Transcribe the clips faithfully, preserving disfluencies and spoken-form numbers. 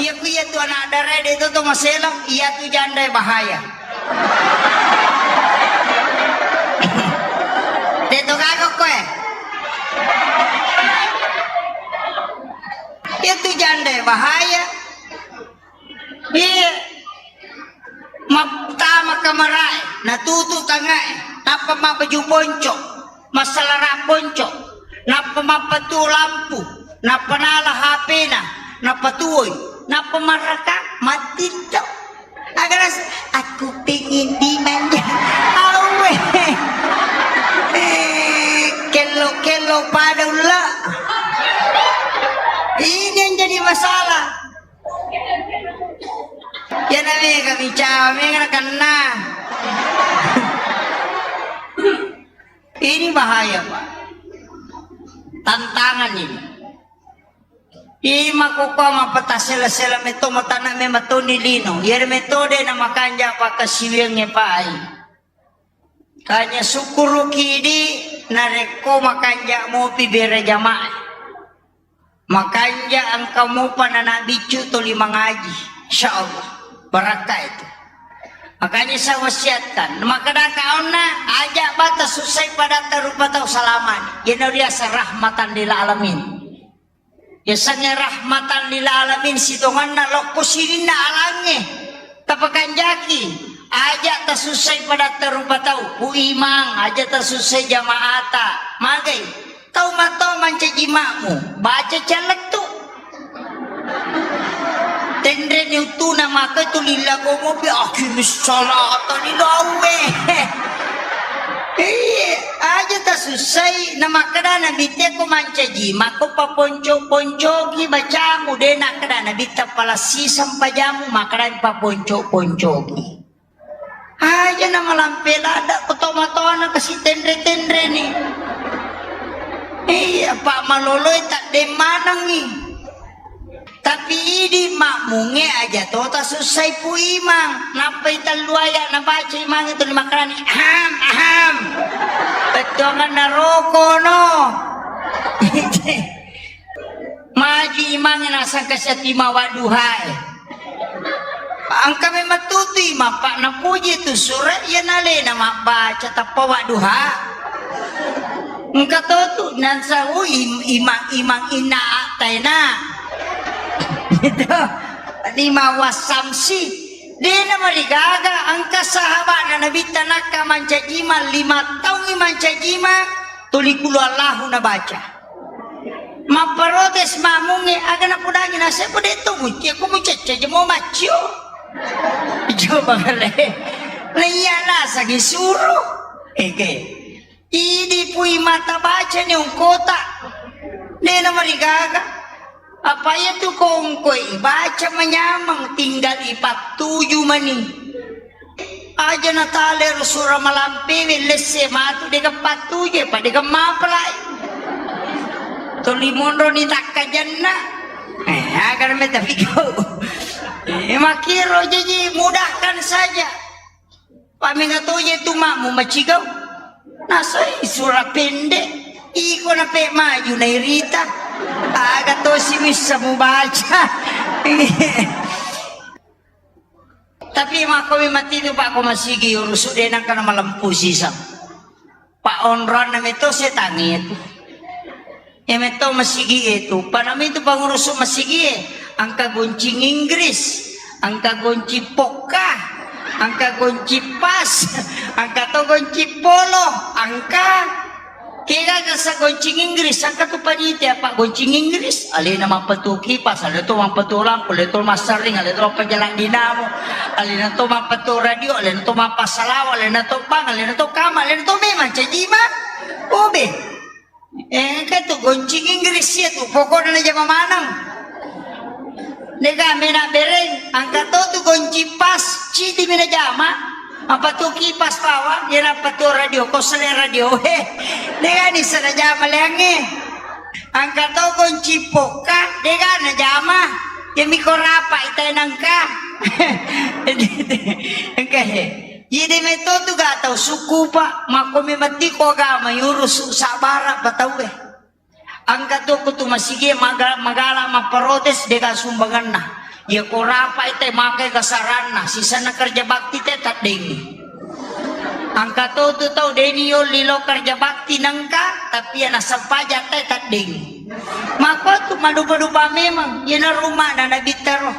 Iya ku iya tu anak dara de to to maselang, iya tu janda bahaya. De to gaga koe. Iya tu janda bahaya. Iya. Mattama kamarae, natutu tangae, nappa mabbaju ponco, massalara ponco, nappa mappatu lampu, nappa nala H P-na, nappa tuoi, nappa maraka, mattitto. Agara se-, aku pingin dimanja. Awe. Eh, kello-kello pada ulla. Ini yang jadi masalah. Ya, na mega bicara, mega na kenna. Ini bahaya, Pak. Tantangan ini. Ima ko ko mappatasela-sela metto matana me matoni lino. Iyaro metode na makanja pakkasiwiangnge, Pak, ai. Kanya sukkuruki di narekko makanja mopi bere jamaah. Makanja engka mopa nana biccu toli mangaji. Insya Allah. Barakka itu. Makanya saya wasiatkan. Makadaka onna, aja bata susai padatta rupa tau salamani. Yeno riasa rahmatan lil alamin. Yasengnge rahmatan lil alamin sitonganna lokko sininna alangnge. Tapakanjaki, aja tasussai padatta rupa tau, ku imang, aja tasussai jamaata. Magai, tau matau mancaji makmu, baca callettu. Tenreni uttuna maka tu lilla gomopi, akimis salata lillawe. Iya, aja tasussai. Na makkeda Nabitta ko mancaji, makko paponco-poncoki bacamu, de nakkeda Nabitta palassiseng pajamu, makkeda paponco-poncoki. Aja na malampe lada ko tomatona kasi tenre-tenreni. Iya, pak maloloi tak de manengi. Tapi idi makmungnge aja to tasussai pu imang. Nappai tellu ayat nabaca imang itu lima kali. Aham, aham. Pettuanganna roko no. Maju imang nasang kasiati mawadduhae. Engka memang tutu imang pak napuji tu sura iya nalena mabbaca tappa wadduha. Engka to tu nansa, uh, im-, imang-imang inna attaina. Itu. Lima wasamsi. Dena marigaga engka sahabana Nabitta nakka mancajima lima taungi mancajima tuli kulu Allahu nabaca. Mapparotes makmungnge, aga napodangi naseng ko de to mucci, ko mucecce jemo maccio. Coba kale. Na iya nasagi suruh. Ege. Idi pui mata baca ni ongkota. Dena marigaga. Apa iya tu ko ongkoi baca manyameng tinggal ipattuju mani. Aja natale ro sura malampewe lesse matu dega pattuje pa dega mapalai. Toli monro ni takkajanna. Eh, agar meta pikau. Eh, makiro jaji mudahkan saja. Pamega toje tu makmu macigau. Nasai sura pendek. Iko na pe maju nairita. Aga tosi wissa mubaca. Tapi makkomi matitu pak ko masigi urusu de nangka na malempu sisa. Pak onronna meto setangi itu. Ya meto masigi itu. Panami itu pangurusuk masigi e. Angka goncing Inggris, angka goncing pokka, angka goncing pas, angka to goncing polo, angka Kega gasa goncing Inggris, sangka tu panitia, Pak, goncing Inggris, alena mappatu kipas, alena to mappatu lampu, alena to massaring, alena to mappajalang dinamo, alena to mappatu radio, alena to mappasalawa, alena to bang, alena to kama, alena to memang cajima. Obe. Eh, engka tu goncing Inggris ya tu, pokokna najama maneng. Dega mena bereng, angka to tu goncing pas, citi mena jama. Apa tu kipas bawang, ya apa tu radio, ko sele radio. He, dega ni sele jama leange. Angka to goncing pokka, dega na jama. Ya miko rapa ita nangka. Engka he. Jadi meto tu ga tau suku pak, makko memang tiko agama yurus sabara patau eh. Engka to kutu masigi maga-, magala mapparotes dega sumbanganna. Iya ko rapai te makai kasaranna, sisenna kerja bakti te taddengi. Angka to tu tau deni yolli lo kerja bakti nengka, tapi iya nasempajang te taddengi. Mako tu madupa-dupa memang, iya na rumah na nabitta ro.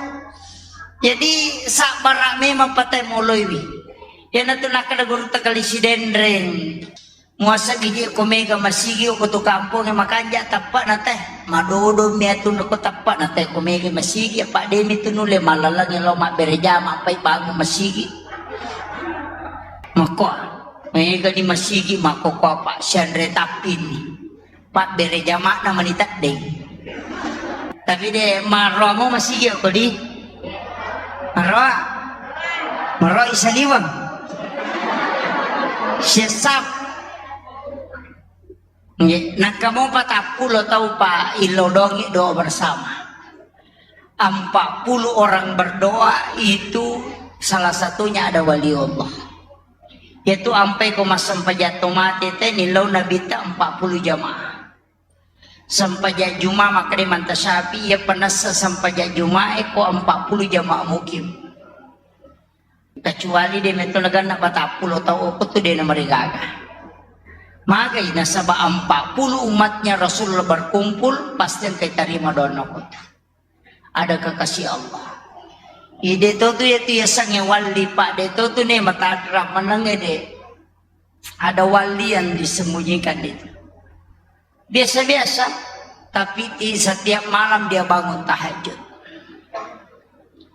Jadi sabbara memang patai moloiwi. Iya na tu nakkeda guru tekali sidenreng. Muaseng iji ko mega masigi ko tu kampongnge makanja tappa'na teh. Madodo mi atu ko tappa'na teh ko mega masigi apa demi tu nulle malalang lo mabbere jama pai bangun masigi. Mako mega di masigi mako ko apa sianre tappini. Pabbere jama'na mani teddeng. Tapi de marroamo masigi ko di. Marroa. Marroa isaliweng. Sesap. Nggih, nakkamopa tappulo tau pa illodongi doa bersama. Empat puluh orang berdoa itu salah satunya ada wali Allah. Yaitu ampai ko massempajang to mate te nillau nabitta empat puluh jamaah. Sempajang Juma makkeda Imam Tasyafi'i, iya penessa sempajang Juma e ko empat puluh jamaah mukim. Kecuali de metto naganna patappulo tau okko tu de namarigaga. Magai nasaba empat puluh umatnya Rasulullah berkumpul, pasti engka tarima doanna okko tu. Ada kekasih Allah. Ide to tu ya tu ya sange wali pak de to tu ne matadrah menenge de. Ada wali yang disembunyikan itu. Biasa-biasa, tapi di setiap malam dia bangun tahajud.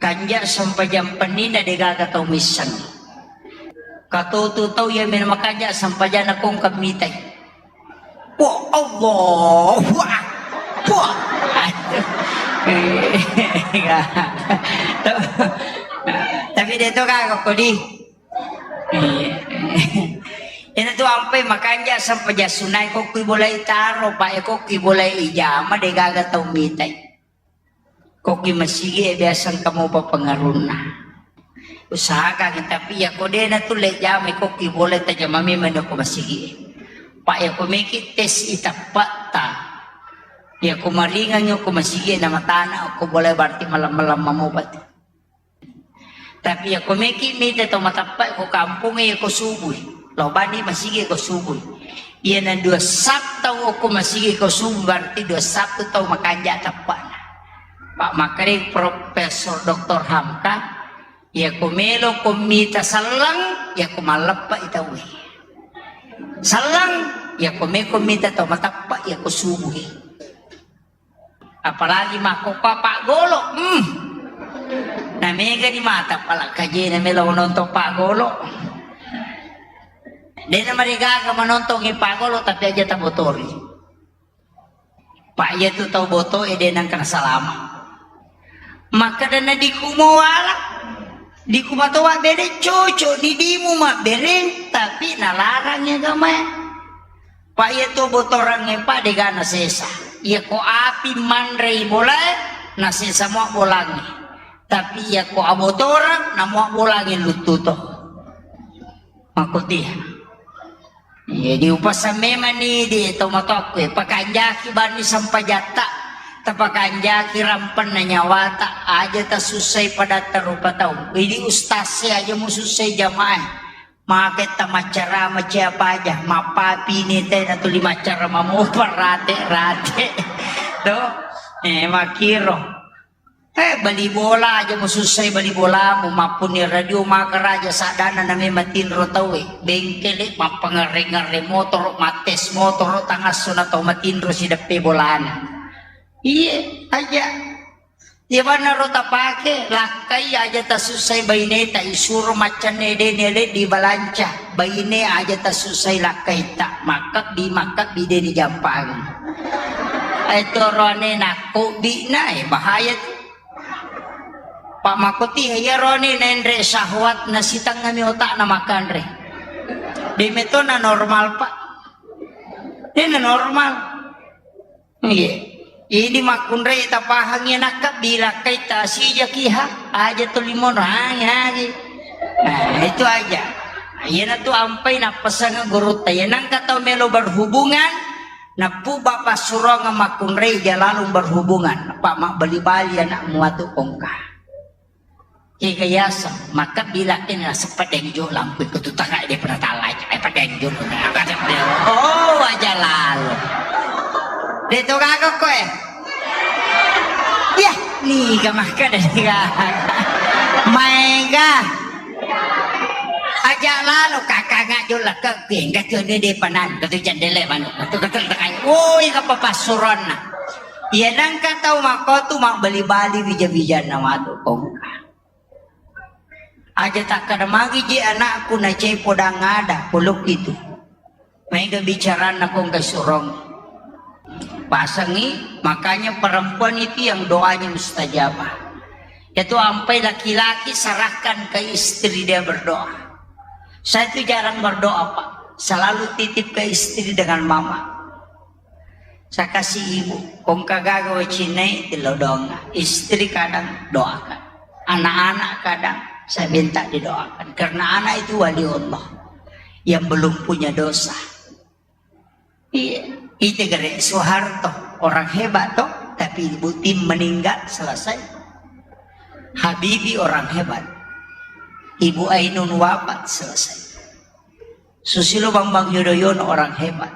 Kanja sempajang pennina degaga tau misseng. Katotu tau iya mena makanja sempajana kongka mitai. Wah, Allah, wah, wah. Tapi dia tu kagak kodi. Ina tu ampai makanja sempajang sunai ko kui bolai taro, pak ko kui bolai ijama degaga tau mitai. Ko kui masigi e biasa engka mopa pengaruhna. Usahakan tapi ya ko dena tu le jama ko kui bolai tajama memang ko masigi e. Pak ya ko meki tes itappa ta. Ya ko maringang ko masigi e na matana ko bolai berarti malam-malam mamopa tu. Tapi ya ko meki mita to matappa ko kampung ya ko subui. Lo bani masigi ko subui. Iya na dua sab tau ko masigi ko subui berarti dua sab tu tau makanja tappana. Pak makkeda Profesor Doktor Hamka, ya ko melo ko mita sallang, ya ko malleppa itawi. Sallang, ya ko meko mita to matappa ya ko subui. Apalagi makkokkoe paggolo, hmm. Na mega ni mata pala kajena melo nonton paggolo. Dena marigaga menontongi paggolo tapi aja tabotori. Pak iya tu tau boto e dena kena salama. Maka dana dikumo wala. Dikuma to mabbere cocok ni dimu mabbere tapi nalarang agama. Pak iya tu botorangnge pak degana sesa. Iya ko api manrei bolae nasesa mua bolangnge. Tapi iya ko abotorang namua bolangnge luttu to. Makkuti. Jadi upassang memang ni di tau matoakku e, pakanjaki banni sempajatta, tapakanjaki rampenna nyawata, aja tasussai padatta rupa tau. Jadi ustaz e aja musussai jamaah. Make tamaccarama ciapa aja, mappapi ni tena tuli maccarama mopa rate-rate. To, eh, makiro. Eh, bali bola aja musussai bali bolamu, mappuni radio maka raja sadana name matinro tauwe, bengkele mappangerre-ngerre motoro, mattes motoro, tangasso na tau matinro sideppe bolana. Iye, aja. Iya banna ro tapake, lakkai aja tasussai baineta, isuro maccanne dene le di balanca, baine aja tasussai lakkaita, makkabbi, makkabbi deni jampangi. Ai toroane nakko bina, eh, bahaya tu. Pak makkoti, iya roni nenre syahwat nasitengngami otakna makanre. Demetona normal, Pak. Dena normal. Iya. Ini makkunrai tapahangi anakka bilakkai tasijakiha aja to limono hangi hangi. Nah, itu aja. Iyana tu ampai nappasang gurutta. Ya nangka tau melo berhubungan, nappu bapak surong makkunrai jalalung berhubungan. Pak mabbali-bali anak muatu kongka. Kega yaseng, maka bila kena sepadeng jo lampu ikut tutaka de pernah talai, eh, padeng jo. Oh, aja lalo. De to gaga ko, eh. Ya, ni ga maka de gaga. Maega. Aja lalo kakak ngak jo laka kengga tu de panan, katu jandele manu, katu katu takai. Woi, apa pasuronna. Iya nangka tau makko tu mak bali-bali bija-bijanna matu kongka. Aja takkada magi je anakku na cai podang ada, polok itu. Maega bicaranna kongka surong. Pasangi, makanya perempuan itu yang doanya mustajabah. Itu ampai laki-laki serahkan ke istri dia berdoa. Saya itu jarang berdoa, Pak. Selalu titip ke istri dengan mama. Saya kasih ibu, kongka gaga wacinai, tilo doang. Istri kadang doakan. Anak-anak kadang saya minta didoakan. Karena anak itu wali Allah yang belum punya dosa. Iya, itu gare Soeharto, orang hebat toh, tapi Ibu Tim meninggal, selesai. Habibie orang hebat. Ibu Ainun wafat, selesai. Susilo Bambang Yudhoyono orang hebat.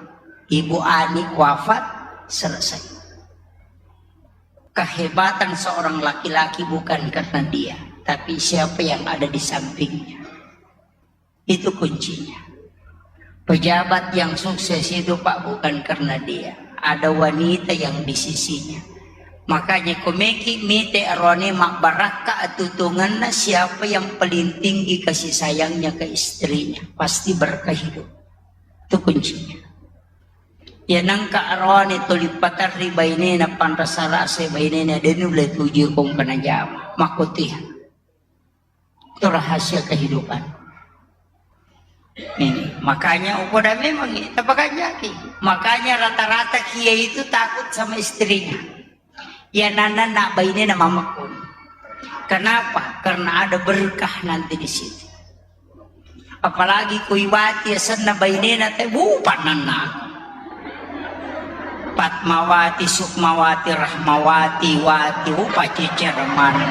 Ibu Ani wafat, selesai. Kehebatan seorang laki-laki bukan karena dia, tapi siapa yang ada di sampingnya. Itu kuncinya. Pejabat yang sukses itu, Pak, bukan karena dia. Ada wanita yang di sisinya. Makanya komeki mite arone mabbarakka atutunganna siapa yang paling tinggi kasih sayangnya ke istrinya. Pasti berkah hidup. Itu kuncinya. Ya nangka arone tuli patarri bainena panrasa rasa bainena denu le tuju kong panajama. Makotiha. Itu rahasia kehidupan. Ini, makanya upoda memang ini, tapakanjaki. Makanya rata-rata kiai itu takut sama istrinya. Ya nana nak baine na mamakun. Kenapa? Karena ada berkah nanti di situ. Apalagi kuiwati asenna bainena te, bu, pananna. Fatmawati, Sukmawati, Rahmawati, Wati, upa cecer maneng.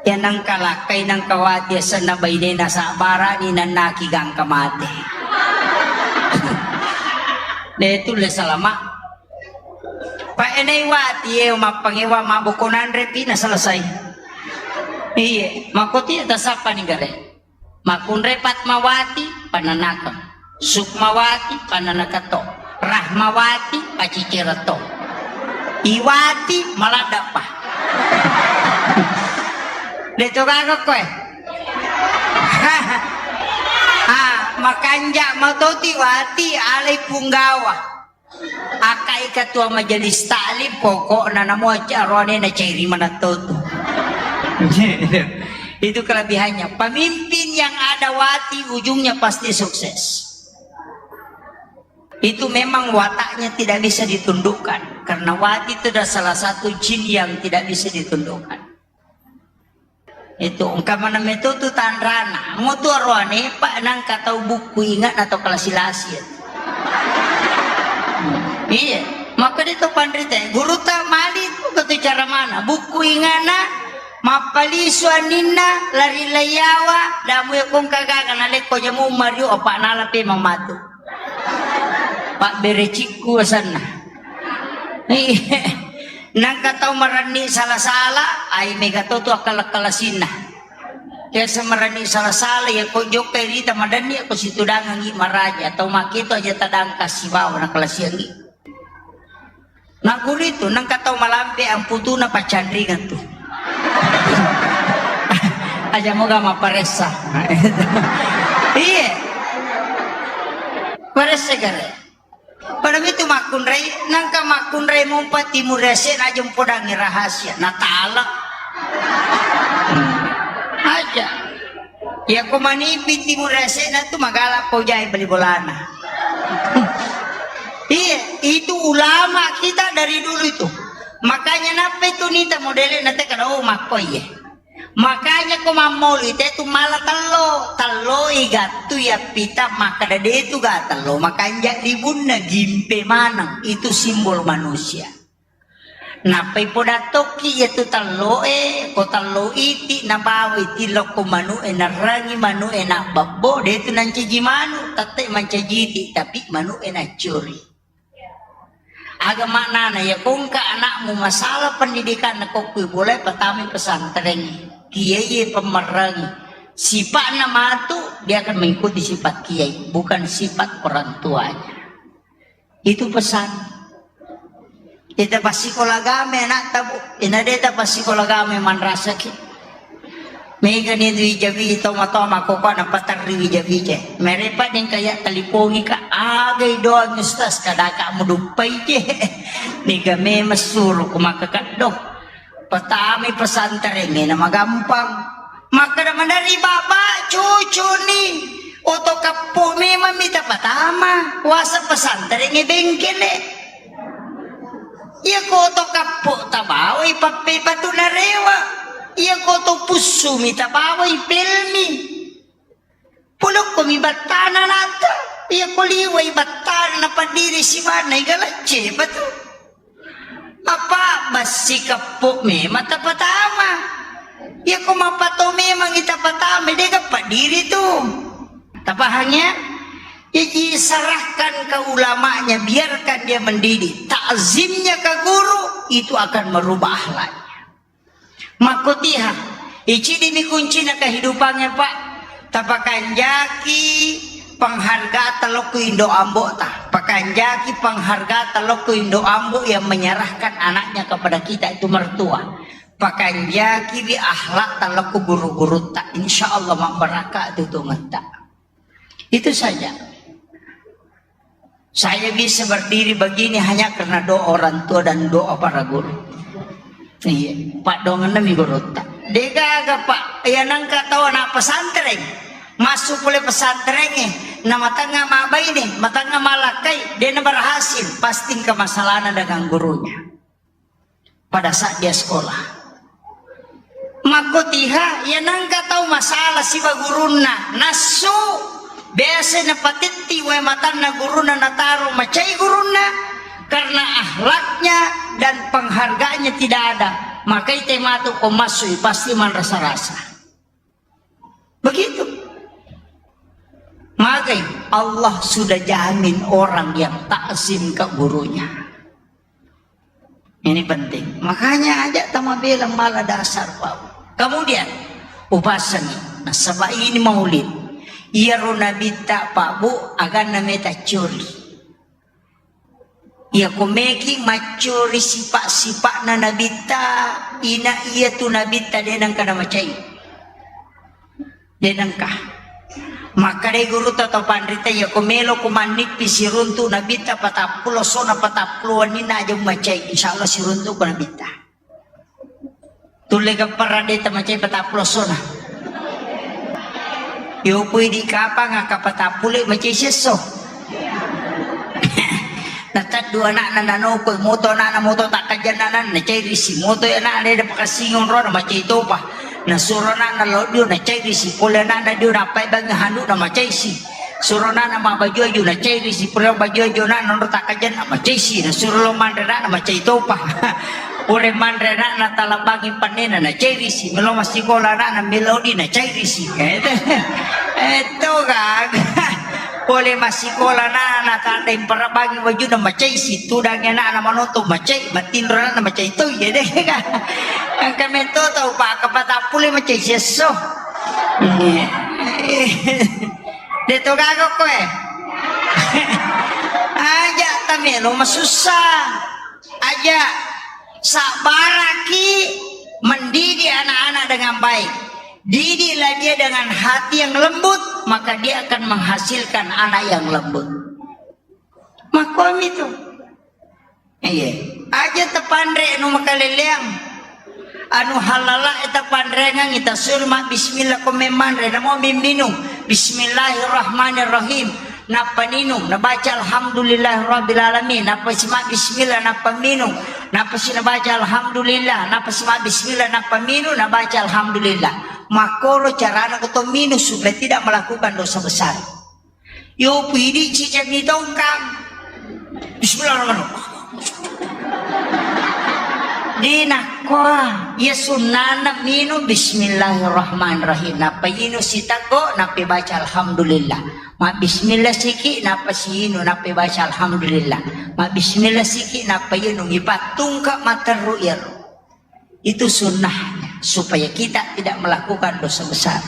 Ya nangka lakkai nangka Wati asenna bainena sabbarani nannaki gangka mate. De tulle salama. Pa enai Wati e mappangewa maboko nanre pina selesai. Iye, makotia tasappa ni gare. Makkunrai Fatmawati, pananakeng. Sukmawati, pananakeng to. Rahmawati, pacicereng to. Iwati, maladde'pa. De to gaga koe. Ah, makanja matoti Wati, alai Punggawa. Akkai ketua majelis taklim, pokokna namo aroane na cairi manatto tu. Itu kelebihannya. Pemimpin yang ada Wati ujungnya pasti sukses. Itu memang wataknya tidak bisa ditundukkan. Karena Wati itu adalah salah satu jin yang tidak bisa ditundukkan. Itu engka mana metu tu tanrana. Mutu aroane pa nangka tau buku ingat atau kalasi-lasi. Iya, maka dia tu panrita. Guru tak mali tu kata cara mana? Buku ingatna mappalisu aninna lari layawa damu ya kongka gaga na lekko jamu mario apa nala pe mamatu. Pak berecikku asanna. Iya. Nangka tau marenni sala-sala, ai mega to tu akkala-kalasinna. Biasa marenni sala-sala, ya ko jokka rita madenni, ako situdangangi maraja, atau maketo aja tadangka sibawa na kalasiangi. Nagguritu, nangka tau malampe amputuna paccanringan tu. Aja moga maparessa. Iya. Paressa gare. Pada itu makkunrai, nangka makkunrai mumpa timur ese na jempodangi rahasia, na talak. Aja. Ya ko manipi timur ese na tu magala pojai beli bolana. Iya, itu ulama kita dari dulu itu. Makanya nape itu nita modele na te kada oh makko iye. Makanya ko mammoli te tu mala tello, tello igattu ya pita makkada de tu ga tello, makanja libunna gimpe maneng, itu simbol manusia. Nappai podattokki iyatu telloe, ko tello iti nabawai tilokko manu'e, narrangi manu'e nabbebbo, de tu nancaji manu, tette mancajiti, tapi manu'e naccuri. Aga maknana, ya kongka anakmu masalah pendidikan, nakokkui boleh patami pesantren, kiai pemmerangi, sifatnya matu, dia akan mengikuti sifat kiai, bukan sifat orang tuanya. Itu pesan. Ita passikola agama anakta, Bu. Ina deta passikola agama manrasaki. Mega ni wija-wija toma-toma koko na patarri wija-wija. Merepa deng kaya talipongi ka, agai doang ustaz, kadaka muduppai je. Niga memang suruh ku maka kaddo. Patami pesantren na magampang. Makkeda maneng ri baba, cucu ni, oto kappo memang mita patama, wasa pesantren e bengkele. Iya ko oto kappo tabawai pappe batu narewa. Iya ko oto pussu mita bawai pelmi. Pulukko mi battana natta. Iya ko liwai battana napaddiri sibanna igalacce batu. Apa bassi kappo memang tapatama. Iya ko mapato memang tapatama, dega paddiri tu. Tapahang ya? Jadi serahkan ke ulamanya, biarkan dia mendidik. Takzimnya ke guru itu akan merubah akhlaknya. Makkotiha, icidimi kuncina kehidupannya, Pak. Tapakanjaki penghargaan telokku indo ambo ta. Pakanjaki penghargaan telokku indo ambo yang menyerahkan anaknya kepada kita itu mertua. Pakanjaki di akhlak telokku guru-gurutta. Insya Allah mabbarakka tutungetta. Itu saja. Saya bisa berdiri begini hanya karena doa orang tua dan doa para guru. Iya, paddoangenna mi gurutta. Degaga, Pak, ya nangka tau anak pesantren. Masuk pole pesantren e, na matangnga mabaine, matangnga malakkai, dena berhasil, pasti engka masalahna dengan gurunya. Pada saat dia sekolah. Makkotiha, ya nangka tau masalah siba gurunna, nassu, biasa napatetti wae matanna gurunna, nataro macai gurunna, karena akhlaknya dan penghargaannya tidak ada. Maka ite matu ko massui, pasti manrasa-rasa. Begitu. Magai, Allah sudah jamin orang yang takzim ke gurunya. Ini penting. Makanya aja tamabelang mala dasar, Pak. Kemudian, upasangi. Nasaba ini maulid. Iyaro nabitta, Pak, Bu, aganna meta curi. Iya ko meki maccuri sipa-sipa'na nabitta, ina iya tu nabitta de nengka namacai. De nengka. Makkedai gurutta to panrita, iya ko melo ko mannippi siruntu nabitta patappulo sona patappulo wenninna aja macai, insya Allah siruntu ko nabitta. Tulle gappara de tamacai patappulo sona. Yo pui di kapang aka patappule macai sesso. Nataddu anakna nanoko moto anakna moto takkajanna nacai risi moto anakna de pakassingon rona macai topa. Nasuro anakna lo dio nacai risi pole anakna dio nappai bangi handu na macai si. Suro anakna mabbaju-baju na cairisi, pura baju-baju anakna nonro takkajanna macaisi, nasuro lo manre anakna macai topa. Pura manre anakna talabbangi pannena na cairisi, melo massikola anakna melodi na cairisi. Eto gaga. Pole massikola anakna tandai parabbangi bajuna macaisi, tudangi anakna manonton macai, mattinro anakna macai toi, ya deh. Engka metto tau paka patappule macai siesso. Iya. De to gaga koe. Aja tamelo masussa. Aja sabbaraki mendidik anak-anak dengan baik. Didiklah dia dengan hati yang lembut, maka dia akan menghasilkan anak yang lembut. Makomi tu. Iya. Aja tapanre anu makaleleang. Anu halala eta panrengang ita suri ma bismillah ko memmanre namo minum. Bismillahirrahmanirrahim. Nappa ninung, nabaca alhamdulillahirabbil alamin. Nappa sima bismillah, nappa minum. Nappa si nabaca alhamdulillah, nappa sima bismillah, nappa minum, nabaca alhamdulillah. Makkoro carana ko to minum supaya tidak melakukan dosa besar. Yo pidi cicami tongkang. Bismillahirrahmanirrahim. Di nakkoa, iya sunnana minung bismillahirrahmanirrahim. Nappa inu siteggo, nappa baca alhamdulillah. Ma bismillah siki, nappa siinu, nappa baca alhamdulillah. Ma bismillah siki, nappa inu, ipattungka materru iyaro. Itu sunnahnya, supaya kita tidak melakukan dosa besar.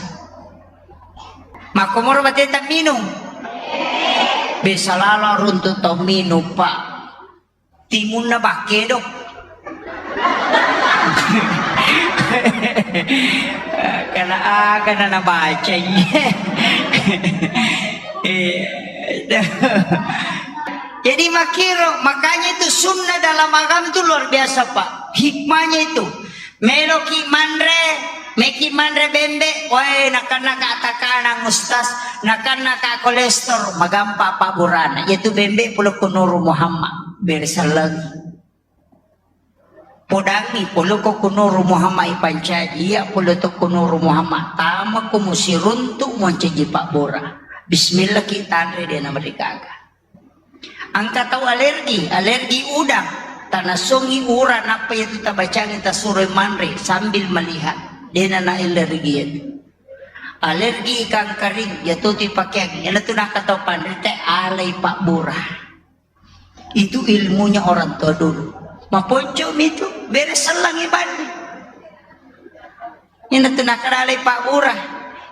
Makkomoro bateta minung. Besa lalo runtu tau minung, Pak. Timunna bakkedo. Karena aga na nabacai. Eh, jadi makiro, makanya itu sunnah dalam agama itu luar biasa, Pak. Hikmahnya itu. Meloki manre, meki manre bembe, wae, nakannaka takanang, Ustaz, nakannaka kolestor, magampa pabburana. Yaitu bembe pole ko Nuru Muhammad, bere selleng. Podangi pole ko Nuru Muhammad ipancaji, iya pole to ko Nuru Muhammad, tama ko musiruntu mancaji pabbura. Bismillah ki tanre de namarigaga. Engka tau alergi, alergi udang. Tanasongi ura nappa itu tabacangi tasuroi manre sambil melihat. Dena na alergi itu. Alergi ikan kering, ya tuti pakeang. Yana tu nakatau panre te alai pabbura. Itu ilmunya orang tua dulu. Maponco mitu, beres sellangi bandi. Ina tu nakaralai pabbura.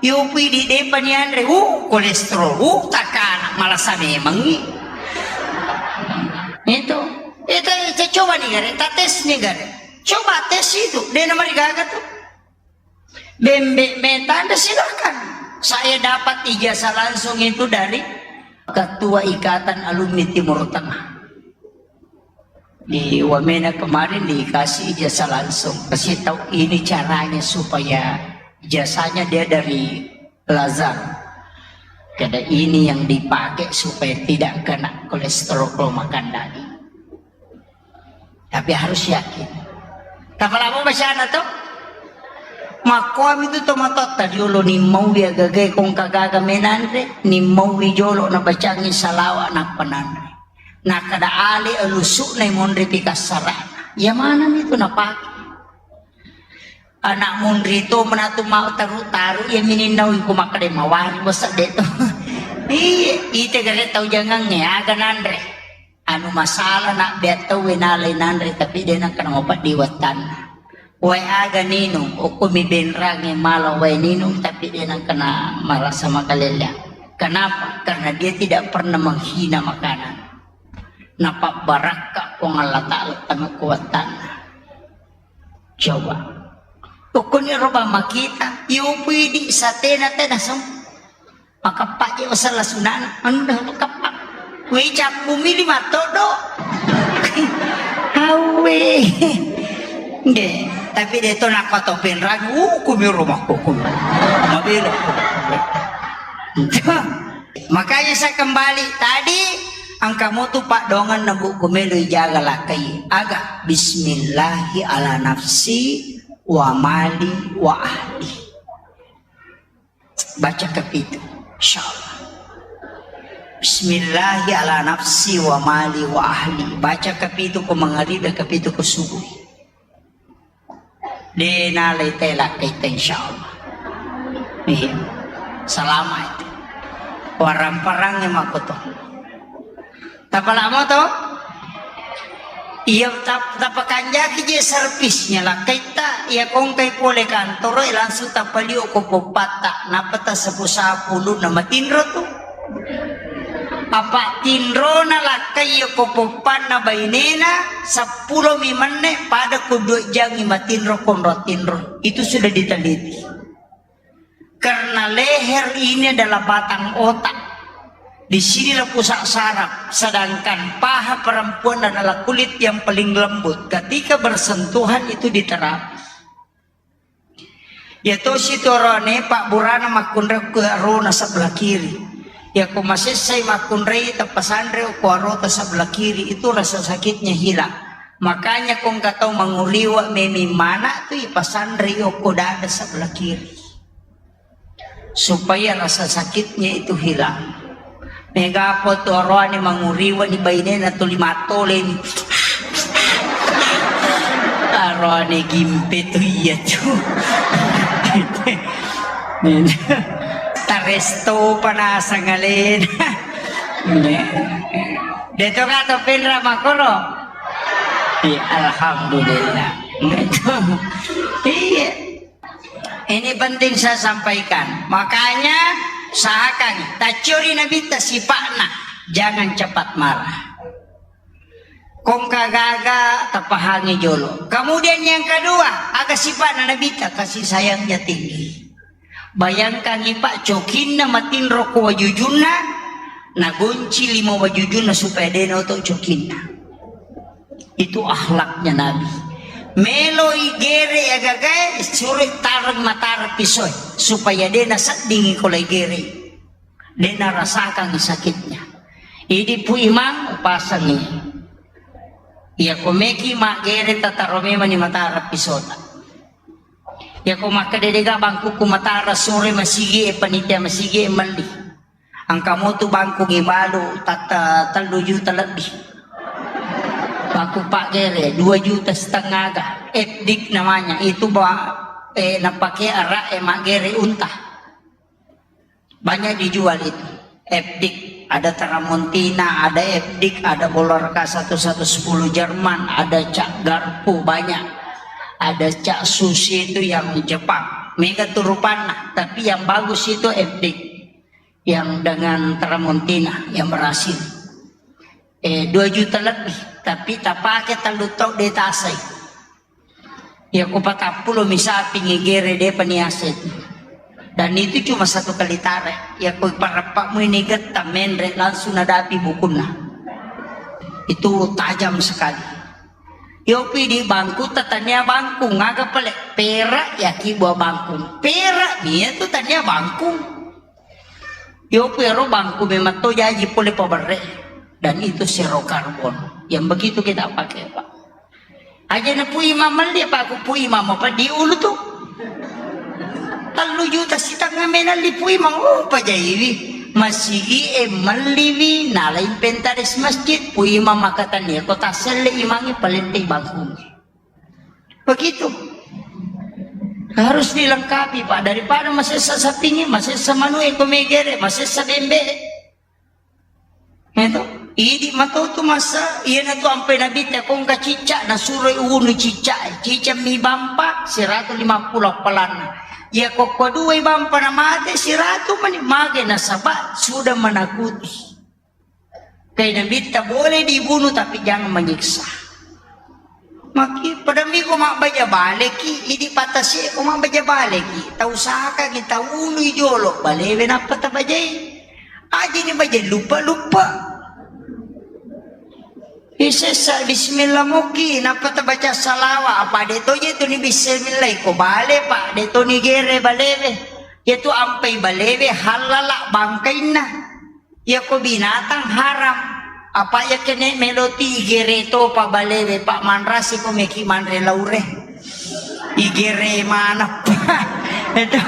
Yopi di depa ni anre, uh, kolesterol, uh, takana, malasa memangi. Itu, itu, itu coba ni gare, ta tes ni gare. Coba tes itu, dena marigaga tu. Bembe meta Anda silakan. Saya dapat ijazah langsung itu dari Ketua Ikatan Alumni Timur Tengah. Di Wamena kemarin dikasih ijazah langsung. Kasih tahu ini caranya supaya ijazahnya dia dari Lazar. Karena ini yang dipakai supaya tidak kena kolesterol kalau makan daging. Tapi harus yakin. Tapalamo bacana to? Makkoami tu tomatoatta riolo, nimmaui agaga kongka gaga menanre, nimmaui jolo nabacangi salawa nappa nanre. Nakada ale alusukna monre pikassara. Ya manami tu napake. Anak munri to menatu mau taru-taru ya mininnaui ko makkada mawari bosa de to. Iya, ite gare tau jangangnge aga nanre. Anu masalah nak bea tauwe nalai nanre tapi de nangkana mapeddi wattanna. Wae aga ninung, okko mi benrange mala wae ninung tapi de nangkana marasa makalella. Kenapa? Karena dia tidak pernah menghina makanan. Napabbarakka Puang Allah Ta'ala tama ko wattanna. Coba. Ukkuni roba makita, yopui di satena tena sem. Makappa je wasalla sunana, anu dah makappa. Wei cappu mili mattodo. Hawe. Nggih, tapi de to nakko to penrang, uh, kumi rumah ko kumi. Mabelo. Makanya saya kembali tadi, engka mutu paddoangenna Bu, ko melo ijaga lakkai. Aga, bismillahi ala nafsi wa mali wa ahli. Baca kapitu, insyaallah. Bismillahi ala nafsi wa mali wa ahli. Baca kapitu ko mangaribi, kapitu ko subuh. De nalai tela kita, insyaallah. Iya. Selama itu. Warang-parang yang makoto. Tapalamo to? Iya, tap-, tapakanjaki je servisnya lakkaitta, iya kongkai pole kantoro, langsung tapalio ko poppatta, nappa tasapu-sapu ulunna matinro tu. Apa tinrona lakkai iya ko poppanna bainena, seppulo mi menne pada ko dua jangi matinro konro tinro. Itu sudah diteliti. Karena leher ini adalah batang otak. Di sinilah pusat saraf, sedangkan paha perempuan adalah kulit yang paling lembut. Ketika bersentuhan itu diterap. Ya tosi torone Pak Burana makkunrai ke rona sebelah kiri. Ya ko masessai makkunrai tepasanre ko arota sebelah kiri itu rasa sakitnya hilang. Makanya ko engka tau manguriwa memi mana tu ipasanre ko dada sebelah kiri. Supaya rasa sakitnya itu hilang. Mega apa tu oroane manguriwa ni bainena tuli mattoleni. Arone gimpe tu iya tu. Taresto panasang alena. Deto kato penra makoro. Iya, alhamdulillah. Iya. Ini penting saya sampaikan. Makanya usahakan tacciori Nabitta sipa'na, jangan cepat marah. Kongka gaga tapahangi jolo. Kemudian yang kedua, aga sipa'na Nabitta kasih sayangnya tinggi. Bayangkan, Pak, cokinna matinro ko wajujunna, nagonci lima wajujunna supaya de naoto cokinna. Itu akhlaknya Nabi. Meloi gere agagae, suroi tareng matara pisoe supaya de naseddingi ko lai gere. De narasakan sakitnya. Idi Pu Imang upasangi. Iya ko meki maggere tataro memani matara pisota. Iya ko makkeda dega bangkuku matara sore masigi e panitia masigi e melli. Engka motu bangku gibalu tatta tellu juta lebbi. Bangku paggere dua juta setengah ga. F D K namanya. Itu ba eh napake ara e maggere unta. Banyak dijual itu. F D K, ada Tramontina, ada F D K, ada Bolorka satu satu sepuluh Jerman, ada Cak Garpu, banyak. Ada Cak Susi itu yang Jepang. Mega turupanna, tapi yang bagus itu F D K. Yang dengan Tramontina, yang berhasil. Eh, dua juta lebih, tapi tapake tellu tau de tasai. Iya ko patappulo mi sapi ngegere depa ni aset. Dan itu cuma satu kali tare. Iya ko parappa mu ini getta menre langsung nadapi bukunna. Itu tajam sekali. Yopi di bangku tatania bangku ngaga pale perak yaki buah bangku. Perak mi itu tania bangku. Yopi ero bangku memang to jaji pole paberre. Dan itu zero karbon. Yang begitu kita pakai, Pak. Aja na Pu Imang melli apa aku Pu Imang apa di ulu tu. Tellu juta sitengah menalli Pu Imang, oh pajaiwi. Masigi e melliwi nalai inventaris masjid Pu Imang makatania ko taselle imangi palette bangkungi. Begitu. Harus dilengkapi, Pak. Daripada masessa sapingi, masessa manue ko megere, masessa bembe. Itu. Idi matotu masa, iya natu ampe Nabitta kongka cicca, nasuroi unu cicca, cicca mi bampa seratus lima puluh appalanna. Iya kokko dua bampa namate seratus mani mage nasaba sudah menakuti. Kai Nabitta boleh dibunuh tapi jangan menyiksa. Maki pada miko mabbaja baleki, idi patasi ko mabbaja baleki. Tau saka kita ului jolo balewe nappa tabajai. Aji ni baja lupa-lupa. Isessa bismillah muki nappa tabaca salawa apa de toje tu ni bismillah ko bale pak de to ni gere balewe. Yatu ampai balewe halala bangkainna. Iyako binatang haram. Apa iya kene meloti igere to pa balewe pa manrasi ko meki manre laure. Igere manappa. Itu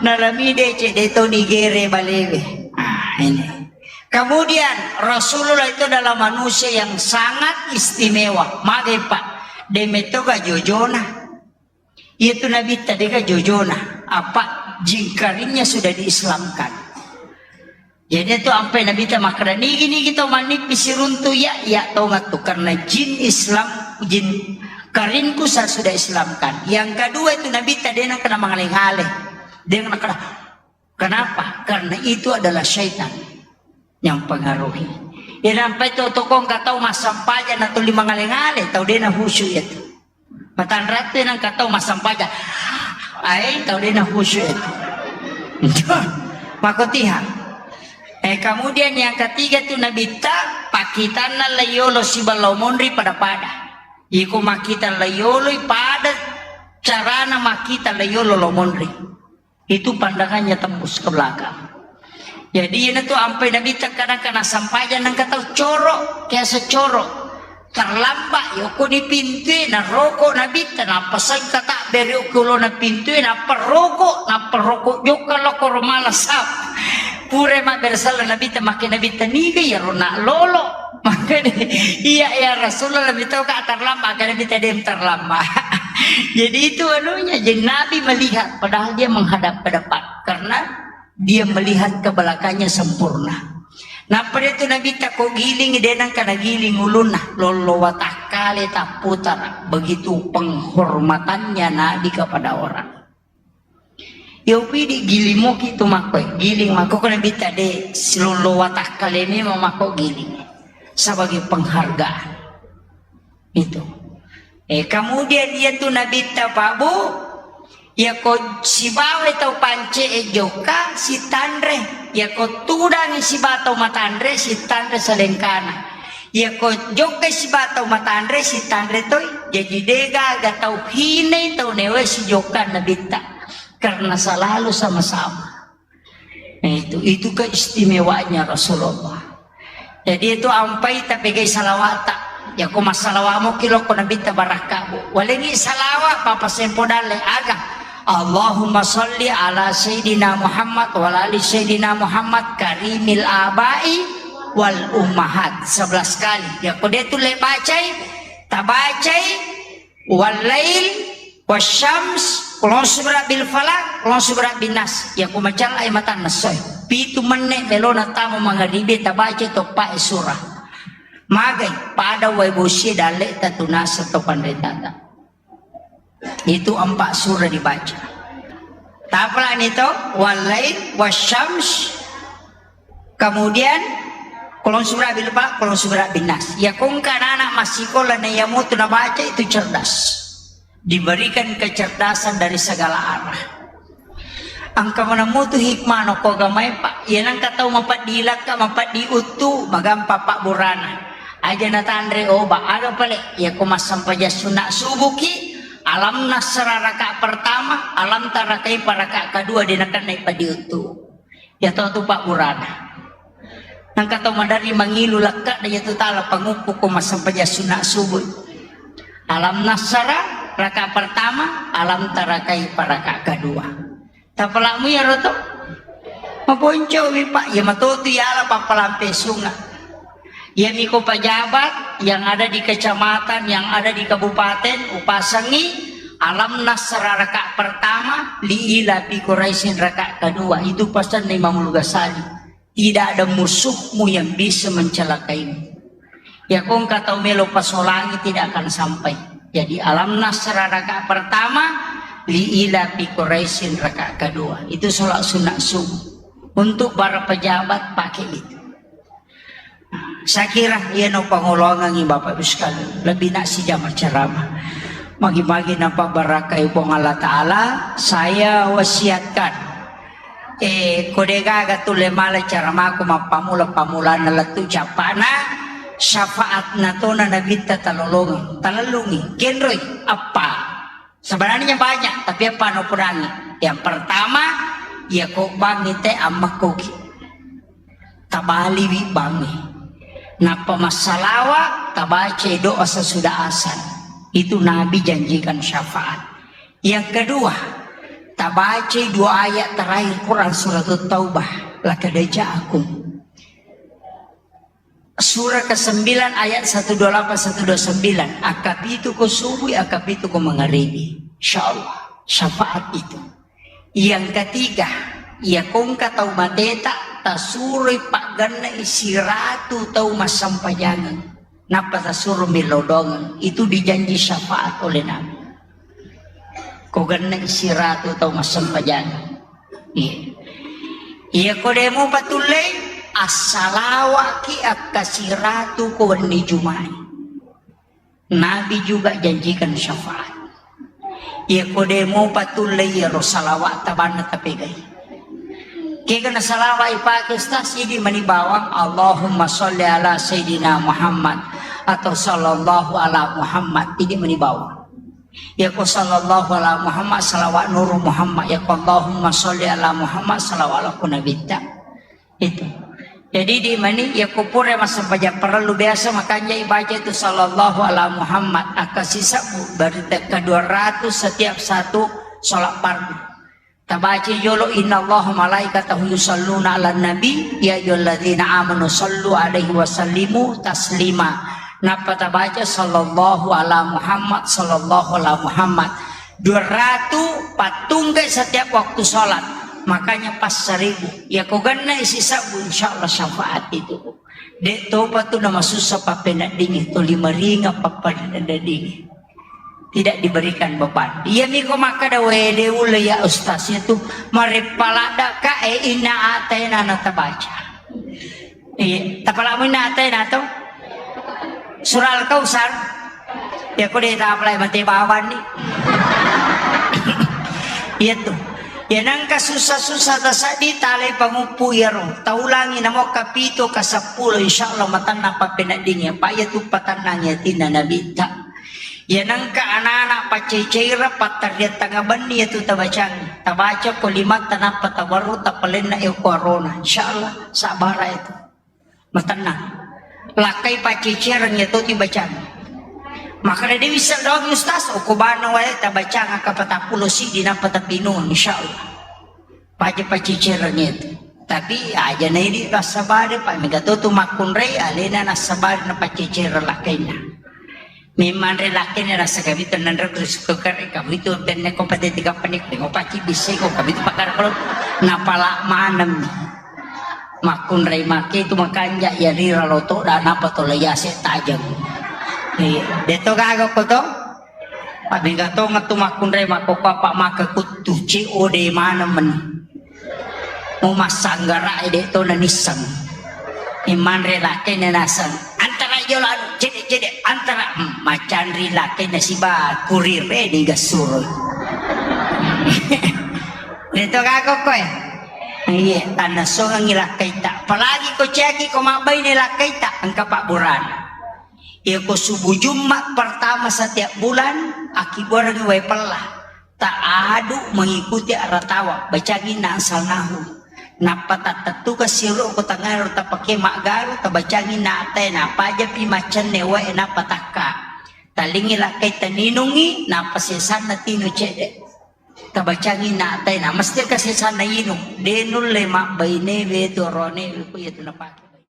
nalami dece de to nigere balewe. Ah, ini. Kemudian Rasulullah itu adalah manusia yang sangat istimewa. Mage pak, de metoga jojona. Iyatu Nabitta dega jojona, apa jingkarinnya sudah diislamkan. Jadi itu ampai Nabitta makkeda nigi-nigi tau manippi siruntu iya, iya tau ngattu karena jin Islam, jin karinku saya sudah islamkan. Yang kedua itu Nabitta dena kena mangale-ngale. Dena kena Kenapa? Karena itu adalah syaitan yang pengaruhi. Ya nampai to tokong katau massampajang na tuli mangale-ngale, tau dena khusyuk ya tu. Matanratu nang katau massampajang. Ai tau dena khusyuk ya tu. Makotiha. Eh, kemudian yang ketiga tu Nabitta pakitanna layolo sibalau monri pada-pada. Iko makita layolo pada carana makita layolo lo monri. Itu pandangannya tembus ke belakang. Jadi ina tu ampai Nabitta kadang-kadang sampajang nangka tau coro, kiasa coro. Terlambat yoko ni pintue na roko Nabitta nappa sengka tak beri okolo na pintue nappa roko nappa roko jokka lo koro malasap. Pure ma bersala Nabitta make Nabitta niga ya rona lolo. Iya, ya Rasulullah, lebih tahu kak terlambat, karena kita dia terlambat. Jadi itu anunya, jadi Nabi melihat, padahal dia menghadap ke depan, karena dia melihat ke belakangnya sempurna. Nappa de tu Nabitta ko giling, de nangka nagiling ulunna, lollo watakkale tapputara, begitu penghormatannya Nabi kepada orang. Yo pidi giling moki tu makko, giling makko ko Nabitta de, silollo watakkale memang makko giling. Sebagai penghargaan. Itu. Eh, kemudian iya tu Nabitta Pak Bu, iya ko sibawa tau pance e jokka sitanre, iya ko tudangi sibawa tau matanre sitanre salengkana. Iya ko jokka sibawa tau matanre sitanre toi, jadi degaga tau hinai tau newe sijokka Nabitta karena selalu sama-sama. Nah, itu, itu keistimewanya Rasulullah. Jadi itu ampai tapegai salawata. Ya ko massalawa mo kilo ko Nabitta barakkabu. Walengi salawa papa sempo dalle aga. Allahumma salli ala Sayyidina Muhammad wa ala ali Sayyidina Muhammad karimil abai wal ummahat. Sebelas kali. Ya ko dia tuh le bacai, tabacai, Wallail, wasyams, qul a'udzu birabbil falaq, qul a'udzu birabbin nas. Ya ko macalla e matanna soe. Pitu menne melona tamo mangaribi tabaca toppa e surah. Magai pada wae bosie dalle tatunasa to panretata. Itu empat surah dibaca. Tapalani to, wallail, wasyams, kemudian qul a'udzu birabbil falaq, qul a'udzu birabbin nas. Ya ko engka anak-anak massikola na iya mutu nabaca itu cerdas. Diberikan kecerdasan dari segala arah. Engka mana mutu hikmah no ko agamae, Pak. Iya nangka tau mapaddi lakka, mapaddi uttu, magampa pabburana. Aja natanre oba, aga pale, iya ko massempajang sunna subuki, alam nasra raka pertama, alam tara kaifa raka kedua, de nakennai paddi uttu. Iya to tu pabburana. Nangka tau maderri mangilu lakka, de iya tu tala pangukku ko massempajang sunna subuh. Alam nasra raka pertama, alam tara kaifa raka kedua. Tapalamu iyaro to? Maponcowi, Pak. Iya matotu iyala pappalampe sunga. Iya miko pejabat yang ada di kecamatan, yang ada di kabupaten, upasangi alam nasra raka pertama, li ila fi Quraisyin raka kedua. Itu pesan Imamul Ghazali. Tidak ada musuhmu yang bisa mencelakaimu. Ya ko engka tau melo pasolangi tidak akan sampai. Jadi alam nasra raka pertama, li ila fi Quraisyin raka kedua. Itu sholat sunat subuh. Untuk para pejabat pakai itu. Saya kira iya no pangolongangi Bapak Ibu sekalian. Lebih nak sijama ceramah. Magi-magi nampak barakai Puang Allah Ta'ala, saya wasiatkan Eh, ko degaga tulle mala cara mako mappamula-pamulana lettu cappana, syafaatna tona nabitta talolongeng, talellungi, kenroi, appa. Sebenarnya banyak, tapi apa no pudangi? Yang pertama, iya ko bangi te ammakkoki. Tabaliwi bangi. Nappa massalawa, tabaca doa sesudah asan. Itu Nabi janjikan syafaat. Yang kedua, tabacai dua ayat terakhir Quran surat Taubah, laqad ja'akum. Surah kesembilan ayat satu dua lapan, satu dua sembilan. Akapitu ko subuh, akapitu ko mangaribi. Insyaallah, syafaat itu. Yang ketiga, iya ko engka tau mateta, tasuroi pagganna siratu tau massampajangeng. Nappa tasuro millau doangeng, itu dijanji syafaat oleh Nabi. Ko genne siratu tau massempajang. Iya. Iya ko demo patullei, assalawaki akkasiratu ko wenni Jumai. Nabi juga janjikan syafaat. Iya ko demo patullei iyaro salawat tabanna tapegai. Kega na salawat ipake Ustaz, idi mani bawang, Allahumma sholli ala Sayyidina Muhammad atau sallallahu ala Muhammad, idi mani bawang. Iya ko sallallahu ala Muhammad, salawat nuru Muhammad, iya ko Allahumma sholli ala Muhammad, salawat ala nabitta. Itu. Jadi idi mani, iya ko pura massempajang parellu biasa makanja ibaca itu sallallahu ala Muhammad, akka sisebbu, berarti ke dua ratus setiap satu sholat fardu. Tabaca jolo, "Innallaha malaikatahu yusalluna 'alan nabi, ya ayyuhalladzina amanu sallu 'alaihi wa sallimu taslima." Nappa tabaca, "Sallallahu ala Muhammad, sallallahu ala Muhammad." Dua ratu pattungke setiap waktu sholat. Makanya pas seribu. Ya, ko genna isi sabbu, insyaallah syafaat itu. De' topa tu namasussa pappeneddingi, tuli maringa pappeneddingi. Tidak diberikan beban. Iya miko makkada, "Wede ulle ya Ustaz, itu mareppaladda ka e inna atena na tabaca." Iya, tapalamu inna atena to? Surah Al-Kautsar. Ya ko de' tapalai mate bawanni. Iya tu. Ya nangka susah-susah tasaddi talai panguppu iyaro. Taulangi namo kapito, kaseppulo, insyaallah matanna pappeneddingi. Apa iya tu patannangi atinna Nabitta. Iya nangka anak-anak paccecereng, pattariang tengnga benni iya tu tabacangi. Tabaca ko limatta nappa tawarru tapalenna e ko arona. Insyaallah sabara itu. Matennang. Lakkai paccecereng iya to tibacang. Maka de' wisseng doang Ustaz, okko bana wae tabacang akka patappulo siddi nappa tapinung, insyaallah. Paja paccecereng itu. Tapi aja na idi rasa bade, pa mega to tu makkunrai alena nasa bade na paccecereng lakkainna. Memang re lakkainna rasa kabitu nanre suka kare kabitu benne ko pate tiga panik, ko paci bisse ko kabitu pakar ko napala manem. Makkunrai make tu makanja iya rira loto da napa to leyase tajeng. Iya, de' to gaga ko to. Mega to ngetu makkunrai makkokko apa maka kuttu C O D maneng meni. Mau massanggara e de' to nanisseng. Imanre lakkainna naseng. Antara jolo anu, cede-cede, antara, hmm, macanri lakkainna siba kurir e ni gassuroi. De' to gaga ko e. Iya, tannasongengi lakkaita. Apalagi ko ciaki ko mabbaine lakkaita, engka pabburana. Iya ko subuh Jumat pertama setiap bulan, akkibuarengngi wae pella. Taadu mengikuti arah tawa, bacangi na ansalnahu. Nappa tattettuka siro ko tangaro tapake maggaru, tabacangi na atae, napajapi maccenne wae nappa takka. Talingi lakkai taninungi, nappa sesanna tinu cedde. Tabacangi na atae, na mesti ka sesanna inung. De' nulle mabbaine we tu orone we ku iya tu napake.